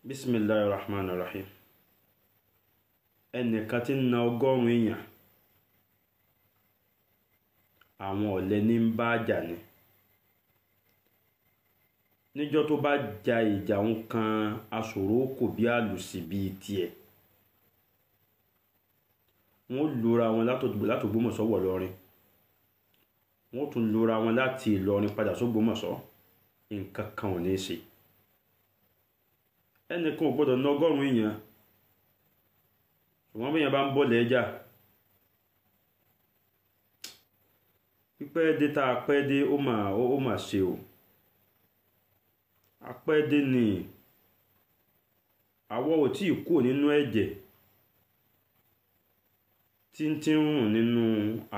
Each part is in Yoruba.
Bismillahir Rahmanir Rahim. Ẹnìkan tí ń na 100 èèyàn, àwọn ọ̀lẹ ní ń bá jà ni. Níjọ́ tó bá ja ìjà ń kan aṣòro kò bí àlùsí bíi tiẹ̀. Wọ́n lura wọn látògbómọ̀ṣọ́ wọ̀ lọ́rin. Wọ́n tún lura wọn láti Ìlọrin padà sógbómọ̀ṣọ́. Nǹkan kan ò ní í ṣe. Ẹnìkan ò gbọ́dọ̀ ná 100 èèyàn. Ṣùgbọ́n bí èèyàn bá ń bọ̀ lẹ́jà, pípẹ́ dé tá a pẹ́ dé ó mà ṣe o. Apẹ́ dé ni àwọ̀ ò tí ì kúrò nínú ẹ̀jẹ̀ tí ń tí ń rùn nínú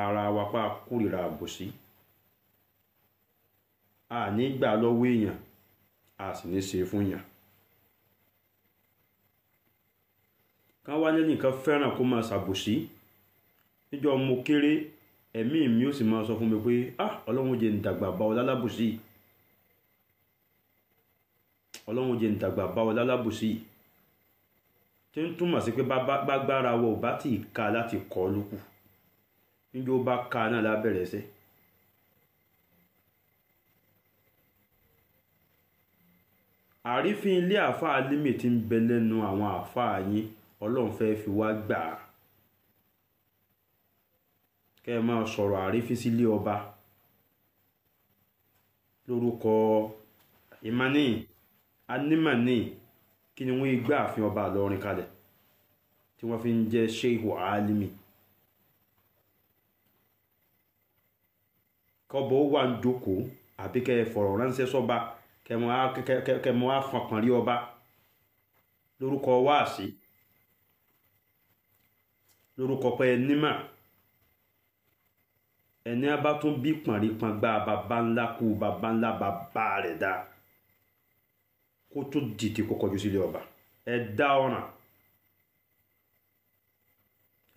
ara wa pa kórìíra àbòsí. A ní gbà lọ́wọ́ èèyàn, a sì ní ṣe fún èèyàn. Kán wá ní nìkan fẹ́ràn kó máa ṣàbòsí. Níjọ́ mo kéré, ẹ̀mí mi ó sì máa sọ fún mi pé, ah, Ọlọ́run jẹ́ n dàgbà bá ọ lálábòsí. Ọlọ́run jẹ́ n dàgbà bá ọ lálábòsí. Tí ń túmọ̀ sí pé bágbára wọ ò bá tí ì ka láti kọ́ lókù. Níjọ́ ó bá ka náà lábẹ̀rẹ̀ ẹsẹ̀. Àrífín ilé àáfàá Álímì tí ń bẹ lẹ́nu àwọn àáfàá yín, Ọlọ́run fẹ́ fi wá gbà á. Kẹ́ ẹ máa sọ̀rọ̀ àrífín sílé ọba lórúkọ ìmánì anímọ̀ní. Kí ni wọ́n gbá ààfin ọba Ìlọrin kalẹ̀ tí wọ́n fi ń jẹ́ Sheikh Álímì? Kọ́bọ̀ ó wà ń jókòó àbí kẹ́ ẹ fọ̀rọ̀ ránṣẹ́ sọ́ba, kẹ́ mọ́ á fọkàn rí ọba lórúkọ wáàsí, lórúkọ pé ẹnímà. Ẹni á bá tún bí pọ̀nrípọ̀n gbá bàbá ńlá kú bàbá ńlá bàbá rẹ̀ dá, kó tó dìde kó kọjú sílé ọba. Ẹ dá ọ̀ràn,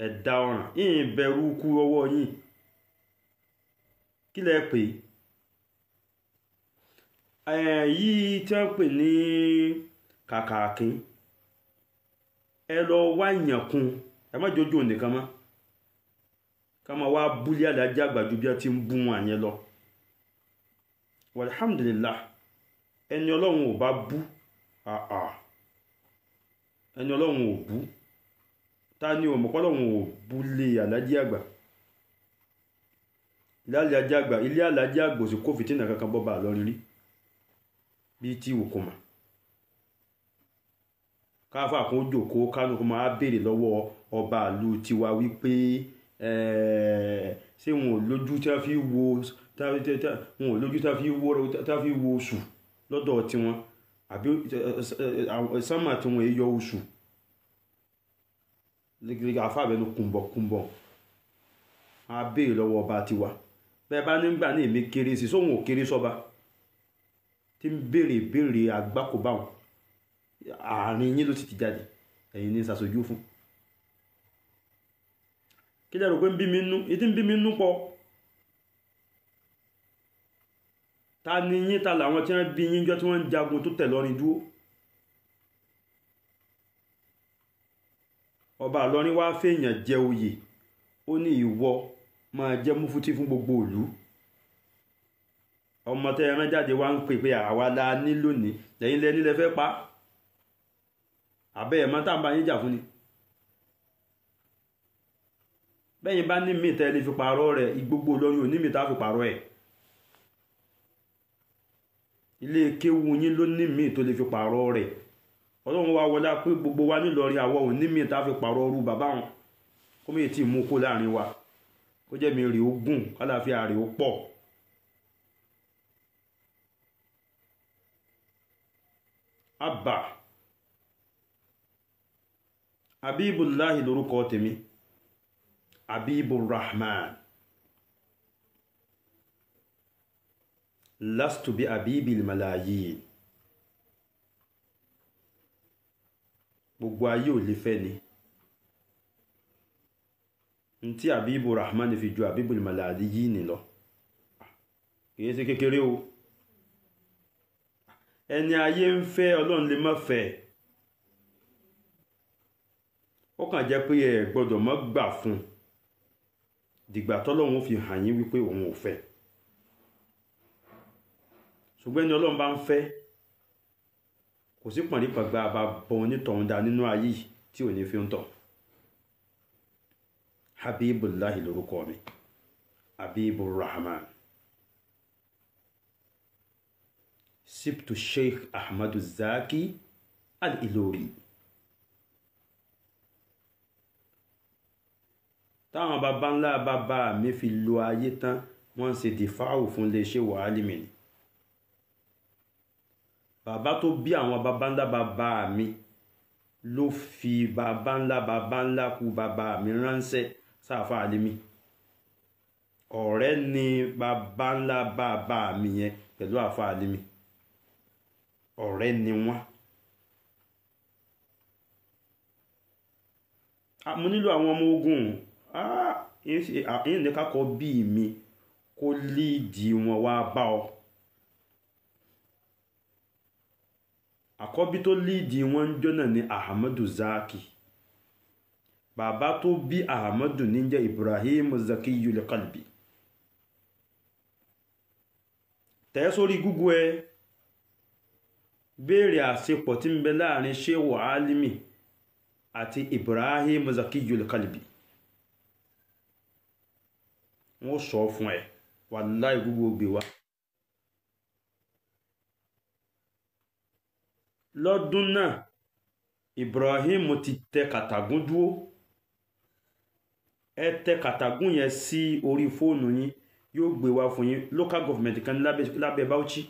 ẹ dá ọ̀ràn. Yìnyín bẹ̀rù kú ọwọ́ yín. Kí lẹ pè é? Yìí tí wọ́n pè ní kàkàkín. Ẹ lọ wá ìyànkun, ẹ má jójú nìkan mọ́. Ká máa wá búlé Àlájì Àgbà ju bí wọ́n ti ń bú wọn àyẹn lọ. Walhamdulillah, ẹni Ọlọ́run ò bá bú, ẹni Ọlọ́run ò bú. Ta ni ò mọ̀ pé Ọlọ́run ò bú lé Àlájì Àgbà? Ilé Àlájì Àgbà, ilé Àlájì Àgbà ò sì kó fìtínà kankan bọ́ bá a lọ́rin rí bí tí wò kò mà. Káfà kún jòkó kánú kó máa béèrè lọ́wọ́ ọba ìlú tiwa wípé ṣé wọn ò lójú tí wọ́n fi wo, wọn ò lójú tí wọ́n fi wo oṣù lọ́dọ̀ tiwọn, àbí sánmà tí wọ́n yọ oṣù. Àfàbẹ́nu kùnbọ̀kùnbọ̀ á béèrè lọ́wọ́ ọba tiwa. Bẹ́ẹ̀ bá nígbà ní èmi kéré sí, sóhun ò kéré sọ́ba tí ń béèrè béèrè àgbákò báwọn. Àárín yín ló sì ti jáde, ẹ̀yin ní ṣàṣojú fún. Kí lẹ rò pé ń bí mi nú? Ìdí ń bí mi nú pọ̀. Ta ni yín, ta làwọn tí wọ́n bí yín jọ tí wọ́n ń jagun tó tẹ̀ lọ́rin dúró? Ọba Ìlọrin wá fèèyàn jẹ oyè, ó ní ìwọ máa jẹ́ múfútí fún gbogbo ìlú. Ọmọ tẹ ẹran jáde wá ń pè pé àwa la ní lónìí, lẹ́yìn lẹ́ni lẹ fẹ́ pa. Àbẹ́ ẹ̀ mọ́ tá à ń bá yín jà fún ni. Bẹ́yìn bá ní mí tẹ́ lè fi pààrọ̀ rẹ̀, gbogbo Ìlọrin ò ní mí tá fi pààrọ̀ ẹ̀. Ilé kéwu yín ló ní mí tó lè fi pààrọ̀ rẹ̀. Ọlọ́run wa wọlá pé gbogbo wa nílọrin àwọ̀ ò ní mí tá fi pààrọ̀ ọrú bàbá wọn. Kó mi tí mú kó láàrin wa. Kó jẹ́ mi rè ó gùn, kálàáfíà rè ó pọ̀. Abba Habibullahi lórúkọ tèmi, Habiburrahman. Lastu bi abibil malayin. Gbogbo ayé ò lè fẹ́ ni. Ntí Habiburrahman fi ju Habibul malayin lọ. Kìí ṣe kékeré o. Ẹni ayé ń fẹ́ Ọlọ́run lè má fẹ́. Ó kàn jẹ́ pé ẹ gbọ́dọ̀ mọ́ gbà fún un dìgbà tọ́lọ́run fi hàn yín wípé òun ò fẹ́. Ṣùgbọ́n ẹni Ọlọ́run bá ń fẹ́, kò sí pọ̀nrípọ̀gbà bá bọ onítọ̀hún dá nínú ayé yìí tí ò ní fi ń tọ̀. Habibullahi lórúkọ mi, Habibur Rahman, Sibtu Sheikh Ahmadu Zaki Al-Ilori. Táwọn baba ńlá bàbá mi fi lo ayé tán, wọ́n ń ṣe dìfáwò fún iléeṣẹ́ wàhálì mi ni. Bàbá tó bí àwọn baba ńlá bàbá mi ló fi baba ńlá kú bàbá mi ránṣẹ́ sáfà àlímì. Ọ̀rẹ́ ni baba ńlá bàbá mi yẹn pẹ̀lú àfà àlímì, ọ̀rẹ́ ni wọ́n. Mo nílò àwọn ọmọ ogun yìí ní kakọ bí mi kó líìdì wọn wá bá ọ. Àkọ́bí tó líìdì wọn ń jọ́nà ní Ahmadu Zaki. Bàbá tó bí Ahmadu ní jẹ́ Ibrahim Zakiyul Qalbi. Tẹ̀ sórí Google ẹ, béèrè àṣepọ̀ tí ń bẹ láàrin Shehu Alimi àti Ibrahim Zakiyul Qalbi. Wọ́n sọ fún ẹ, wàláì Google gbé wa. Lọ́dún náà Ibrahim ti tẹ kàtàgún dúró. Ẹ tẹ kàtàgún yẹn sí orí fóònù yín, yóò gbé wá fún yín. Local government kan lábẹ́ Bauchi.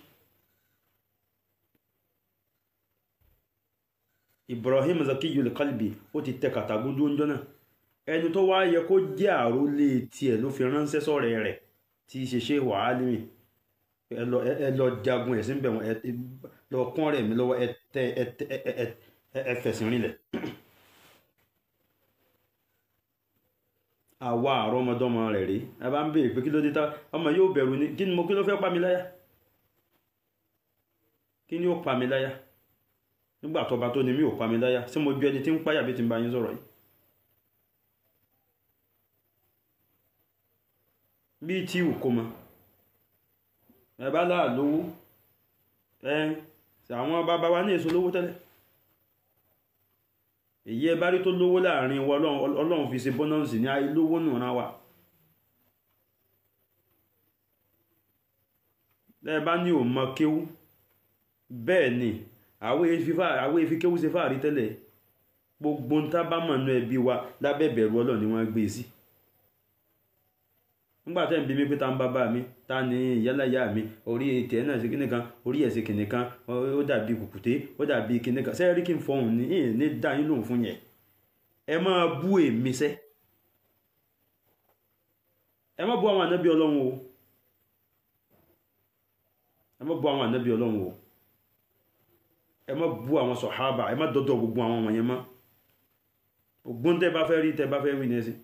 Ibrahim Zakiyul Qalbi ó ti tẹ kàtàgún dúró ńjọ́ náà. Ẹni tó wá yẹ kó jẹ́ àrólé tiẹ̀ ló fi ránṣẹ́ sọ̀rẹ́ rẹ̀ tí í ṣe Shehu Alimi. Ẹ lọ jagun ẹ̀sìn bẹ̀ wọ́n, ẹ lọ kún ọ̀rẹ́ mi lọ́wọ́, ẹ tẹ ẹ tẹ ẹ ẹ fẹ̀sìn rinlẹ̀. Àwa àrọ́mọdọ́mọ rẹ̀ rí. Ẹ bá ń béèrè pé kí ló dé tá ọmọ yóò bẹ̀rù ni, kí ni mo kí ló fẹ́ pa mi láyà? Kí ni ó pa mi láyà? Nígbà tọba tó ni mi ò pa mi láyà, ṣé mo ju ẹni tí ń páyà bí ti ń bá yín sọ̀rọ̀ yìí? Bí tí ò kó mọ. Ẹ bá láà lówó, ẹ àwọn bàbá wa ní èso lówó tẹ́lẹ̀. Èyí ẹ bá rí tó lówó láàrin wa, Ọlọ́run fi ṣe bọ́nọ́ǹsì ní ayé lówó nù rán wa. Ẹ bá ní ò mọ kéwú, bẹ́ẹ̀ ni àwọn efi kéwú ṣe fáàrí tẹ́lẹ̀. Gbogbo ń tá bá mọ̀ nú ẹbí wa lábẹ́ ìbẹ̀rù Ọlọ́run ni wọ́n gbé sí. Nígbà tẹ́ ń bi mí pé ta ń bàbá mi, ta ni ìyáláyà mi, orí tẹ̀ náà ṣe kíní kan, orí ẹ̀ ṣe kíní kan, ó dàbí kùkùté, ó dàbí kíní kan. Ṣé rí kí n fọhùn ní ìyẹn ní dá yín lóhùn fún yẹn? Ẹ máa bú èmi sẹ́. Ẹ má bú àwọn ànábì Ọlọ́run o. Ẹ má bú àwọn ànábì Ọlọ́run o. Ẹ má bú àwọn sọ̀hábà, ẹ má dọ́dọ̀ gbogbo àwọn wọ̀nyẹn mọ́. Ògbón tẹ́ bá fẹ́ rí, tẹ́ bá fẹ́ wí ní ẹsẹ̀.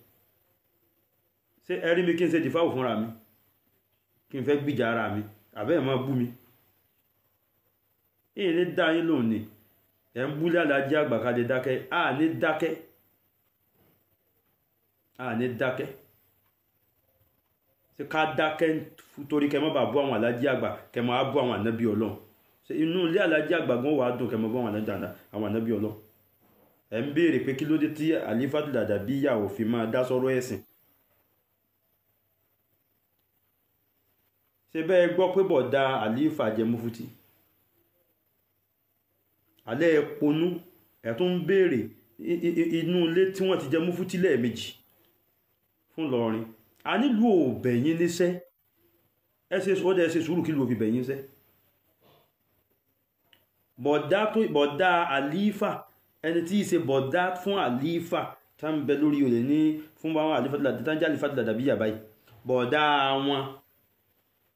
Ṣé ẹ rí mi kí n ṣe dìfáwò fúnra mi, kí n fẹ́ gbìjà ara mi, àbẹ́ ẹ̀ máa bú mi? Èyí ní dá yín lóhùn ni. Ẹ̀ ń búlé alájí àgbà ká lè dákẹ́. À ní dákẹ́, à ní dákẹ́. Ṣé ká dákẹ́ torí kẹ́ má bàa bú àwọn alájí àgbà, kẹ́ má bú àwọn ànábì Ọlọ́run? Ṣé inú ilé alájí àgbà gan wàá dùn kẹ́ má bú àwọn ànábì Ọlọ́run? Ẹ̀ ń béèrè pé kí ló dé tí Àlífátù Dàdàbíyà ò fi máa dá sọ́rọ̀ ẹ̀sìn. Ṣé bẹ́ẹ̀ gbọ́ pé bọ̀dá Àlífà jẹ múfútì? Alẹ́ ẹ ponú, ẹ̀ tún ń béèrè inú ilé tí wọ́n ti jẹ múfútì lẹ́ẹ̀mejì fún Ìlọrin. A nílùú ò bẹ̀yìn níṣẹ́. Ẹ ṣe ọdẹ, ẹ ṣe sùúrù kí ló fi bẹ̀yìn níṣẹ́. Bọ̀dá Àlífà, ẹni tí í ṣe bọ̀dá fún Àlífà tá ń bẹ lórí olè ní fún báwọn Àlífà tá ń jẹ́ Àlífà Dàdàbíyà báyìí. Bọ̀dá wọn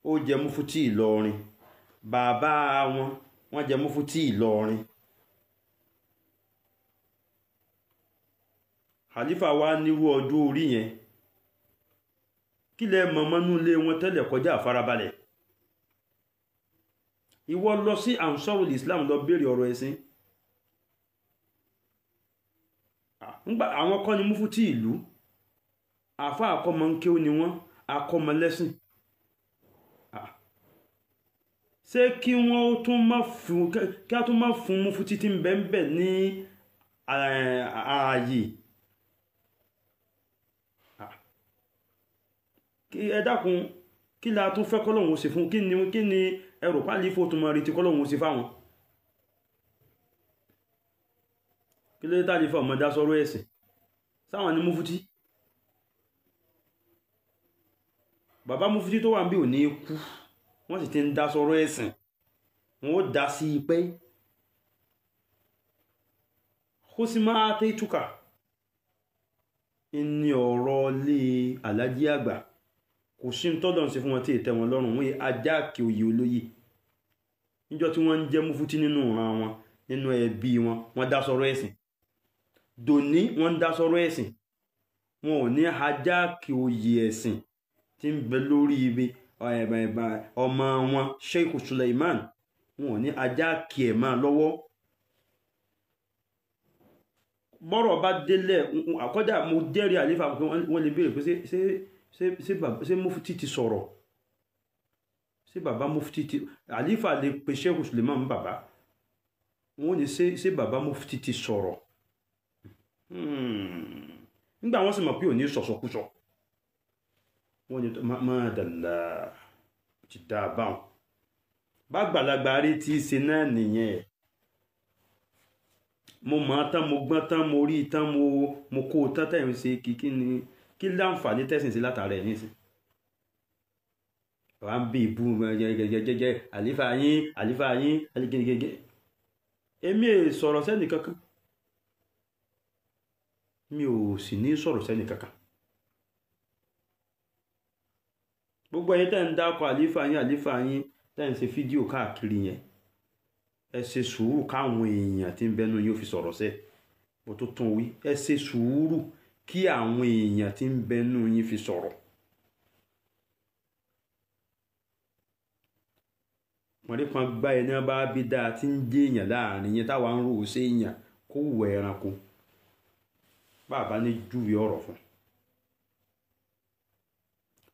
ó jẹ múfútì Ìlọrin, bàbá wọn wọ́n jẹ múfútì Ìlọrin. Àlífà wa nírú ọjọ́ orí yẹn, kí lẹ mọ̀mọ́ nú ilé wọn tẹ́lẹ̀ kọjá àfarabalẹ̀? Ìwọ lọ sí Ansarul Islam lọ béèrè ọ̀rọ̀ ẹ̀sìn. Ńgbà àwọn kọ́ ni mufti ìlú, àfa àkọ́mọ ń kéwú ni wọ́n, akọ́mọ lẹ́sìn. Ṣé kí wọ́n tún má fún, kí á tún má fún mufti tí ń bẹ ń bẹ ní ààyè? Ẹ dákun, kí la tún fẹ́ kọ́lọ́hún ó ṣe fún? Kí ni ẹrù pálífò tún máa retí kọ́lọ́hún ó ṣe fáwọn? Kí ló dé tálífà ọmọ dá sọ́rọ̀ ẹ̀sìn? Sáwọn ni mufti. Bàbá mufti tó wà ń bí ò ní kú, wọ́n sì ti ń dá sọ́rọ̀ ẹ̀sìn, wọ́n ó dá sí i pé kó sì máa tẹ́ ìtúkà ní ọ̀rọ̀ lé alájí àgbà. Kò sí ń tọ́lọ̀ ń ṣe fún wọn tí ì tẹ́ wọn lọ́rùn. Wọ́n ajá kí oyè olóyè níjọ́ tí wọ́n ń jẹ́ mufti nínú ìran wọn, nínú ẹbí wọn, wọ́n dá sọ́rọ̀ ẹ̀sìn. Dòní wọ́n ń dá sọ́rọ̀ ẹ̀sìn, wọn ò ní ajá kí oyè ẹ̀sìn tí ń bẹ lórí ibi ọmọ wọn Sheikh Suleiman, wọn ò ní ajá kí ẹ̀ máa lọ́wọ́. Bọ́rọ̀ bá délẹ̀ àkọ́jà, mo jẹ́rìí àlífà pé wọ́n lè béèrè pé ṣé mufti ti sọ̀rọ̀? Ṣé bàbá mufti ti, àlífà lè pe Sheikh Suleiman bàbá, wọ́n ní ṣé bàbá mufti ti sọ̀rọ̀? Nígbà wọ́n sì mọ̀ pé ò ní sọ̀sọ̀kúsọ, wọ́n ní máa dàlà ti dá a báwọn. Bá gbàlagbà rí tí í ṣe náà nìyẹn. Mo mọ̀ tán, mo gbọ́n tán, mo rí tán, mo kó o tán, tẹ̀ ń ṣe kíkí ni kí láǹfààní tẹ̀sìn sí látara ẹ̀ nísìn. Bàbá ń bí ìbú jẹjẹjẹjẹ àlífà yín, àlífà yín, gẹ́gẹ́gẹ́. Èmi è sọ̀rọ̀ sẹ́nì kankan, mi ò sì ní sọ̀rọ̀ sẹ́nì kankan. Gbogbo ẹ̀yin tẹ́ ń dákọ̀ àlífà yín, àlífà yín, tẹ́ ń ṣe fídíò káàkiri yẹn, ẹ ṣe sùúrù káwọn èèyàn tí ń bẹnu yóò fi sọ̀rọ̀ sẹ́. Mo tó tún wí, ẹ ṣe sùúrù kí àwọn èèyàn tí ń bẹnu yín fi sọ̀rọ̀. Wọ́n rí kan gbá ẹni bá bí dáa tí ń jẹ́ èèyàn láàrin yẹn táwa ń rò ó sí èèyàn kó wù ẹranko. Bàbá ní júwe ọ̀rọ̀ fún.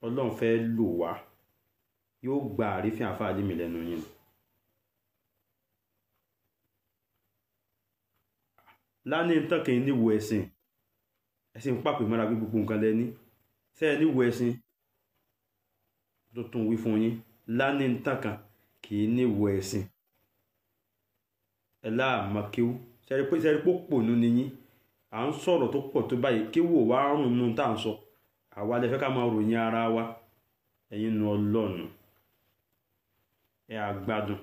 Ọlọ́run fẹ́ lò wá, yóò gba àrífín àfáà Álímì lẹ́nu yín. Lánìí ń tàn kì í níwò ẹ̀sìn, ẹ̀sìn pàpè mọ́ra bí gbogbo nǹkan lẹ́ní. Ṣé ẹ níwò ẹ̀sìn? Tó tún wí fún yín, lánìí ń tàn kàn kì í níwò ẹ̀sìn. Ẹ láàmú kéwú, ṣẹ́rí pé pònú ni yín. À ń sọ̀rọ̀ tó pọ̀ tó báyìí, kéwú ò wá rùn nù tá à ń sọ. Àwa lè fẹ́ ká máa ròyìn ara wa. Ẹ̀yin nu Ọlọ́run, ẹ àgbàdùn.